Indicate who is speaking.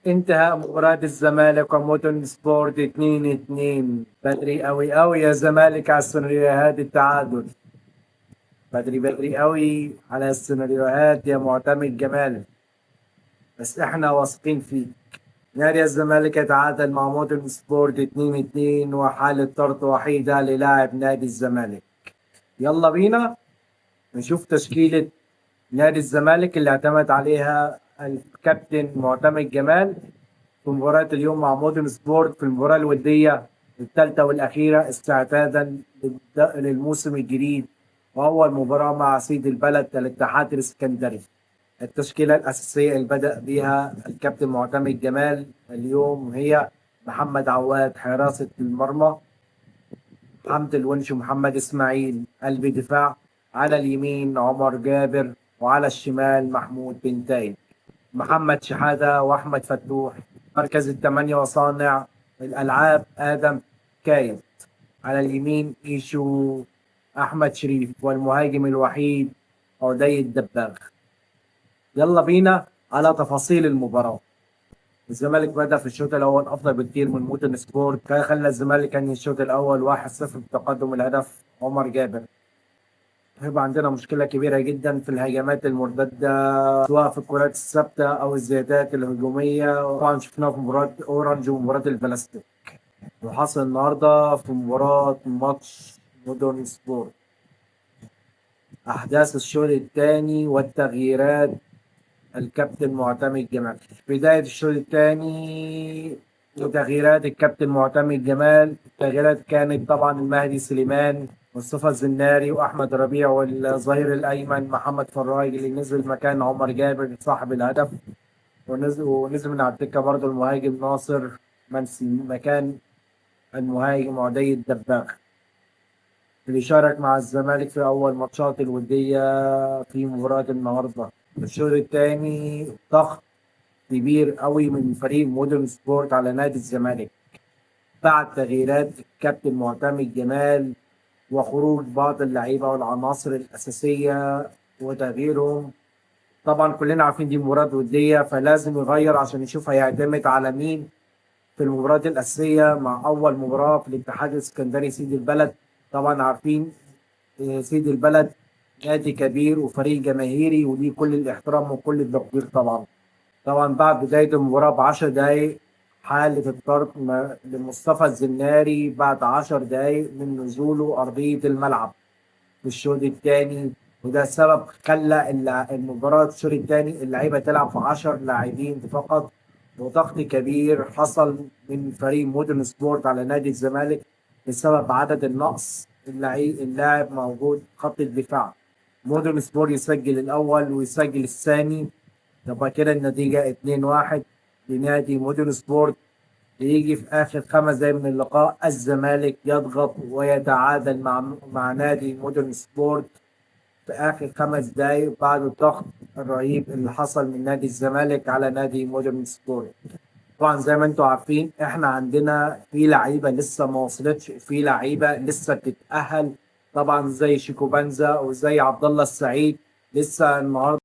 Speaker 1: انتهى مباراة الزمالك ومودرن سبورت 2-2. بدري قوي قوي يا زمالك على السيناريوهات التعادل، بدري بدري قوي على السيناريوهات يا معتمد جمال، بس احنا واثقين فيك. نادي الزمالك يتعادل مع مودرن سبورت 2-2 وحالة طرد وحيدة للاعب نادي الزمالك. يلا بينا نشوف تشكيلة نادي الزمالك اللي اعتمد عليها الكابتن معتمد جمال في مباراة اليوم مع مودرن سبورت في المباراة الودية الثالثة والأخيرة استعدادا للموسم الجديد، وأول مباراة مع سيد البلد الاتحاد الإسكندري. التشكيلة الأساسية اللي بدأ بها الكابتن معتمد جمال اليوم هي محمد عواد حراسة المرمى، حمد الونش ومحمد إسماعيل قلب دفاع، على اليمين عمر جابر وعلى الشمال محمود بنتايج، محمد شحاتة وأحمد فتوح مركز الثمانية وصانع الألعاب آدم كايد، على اليمين إيشو أحمد شريف، والمهاجم الوحيد عدي الدباغ. يلا بينا على تفاصيل المباراة. الزمالك بدأ في الشوط الأول أفضل بكتير من مودرن سبورت، خلى الزمالك أن الشوط الأول 1-0 بتقدم الهدف عمر جابر. هيبقى عندنا مشكلة كبيرة جدا في الهجمات المرتدة سواء في الكرات الثابتة أو الزيادات الهجومية، طبعا شفناها في مباراة أورنج ومباراة البلاستيك، وحصل النهاردة في مباراة ماتش مودرن سبورت. أحداث الشوط الثاني والتغييرات الكابتن معتمد جمال. بداية الشوط الثاني وتغييرات الكابتن معتمد جمال، التغييرات كانت طبعا المهدي سليمان، مصطفى الزناري، واحمد ربيع، والظهير الايمن محمد فراج اللي نزل مكان عمر جابر صاحب الهدف، ونزل من على الدكة برضه المهاجم ناصر منسي مكان المهاجم عدي الدباغ اللي شارك مع الزمالك في اول ماتشات الودية في مباراة النهارده. الشوط الثاني ضغط كبير قوي من فريق مودرن سبورت على نادي الزمالك بعد تغييرات الكابتن معتمد جمال وخروج بعض اللعيبة والعناصر الاساسية وتغييرهم. طبعا كلنا عارفين دي مباراة وديه فلازم يغير عشان يشوف هيعتمد على مين في المباراة الاساسية مع اول مباراة في الاتحاد الاسكندري سيد البلد. طبعا عارفين سيد البلد نادي كبير وفريق جماهيري وليه كل الاحترام وكل التقدير. طبعا بعد بداية المباراة ب10 دقائق حالة الطرد لمصطفى الزناري بعد 10 دقائق من نزوله أرضية الملعب في الشوط الثاني، وده سبب خلى المباراة الشوط الثاني اللعيبة تلعب في 10 لاعبين فقط، وضغط كبير حصل من فريق مودرن سبورت على نادي الزمالك بسبب عدد النقص اللاعب موجود خط الدفاع. مودرن سبورت يسجل الأول ويسجل الثاني، يبقى كده النتيجة 2-1 لنادي مودرن سبورت. يجي في آخر 5 دقايق من اللقاء الزمالك يضغط ويتعادل مع نادي مودرن سبورت في آخر 5 دقايق بعد الضغط الرهيب اللي حصل من نادي الزمالك على نادي مودرن سبورت. طبعا زي ما انتم عارفين احنا عندنا في لعيبة لسه ما وصلتش، في لعيبة لسه بتتأهل، طبعا زي شيكو بانزا وزي عبد الله السعيد لسه النهارده.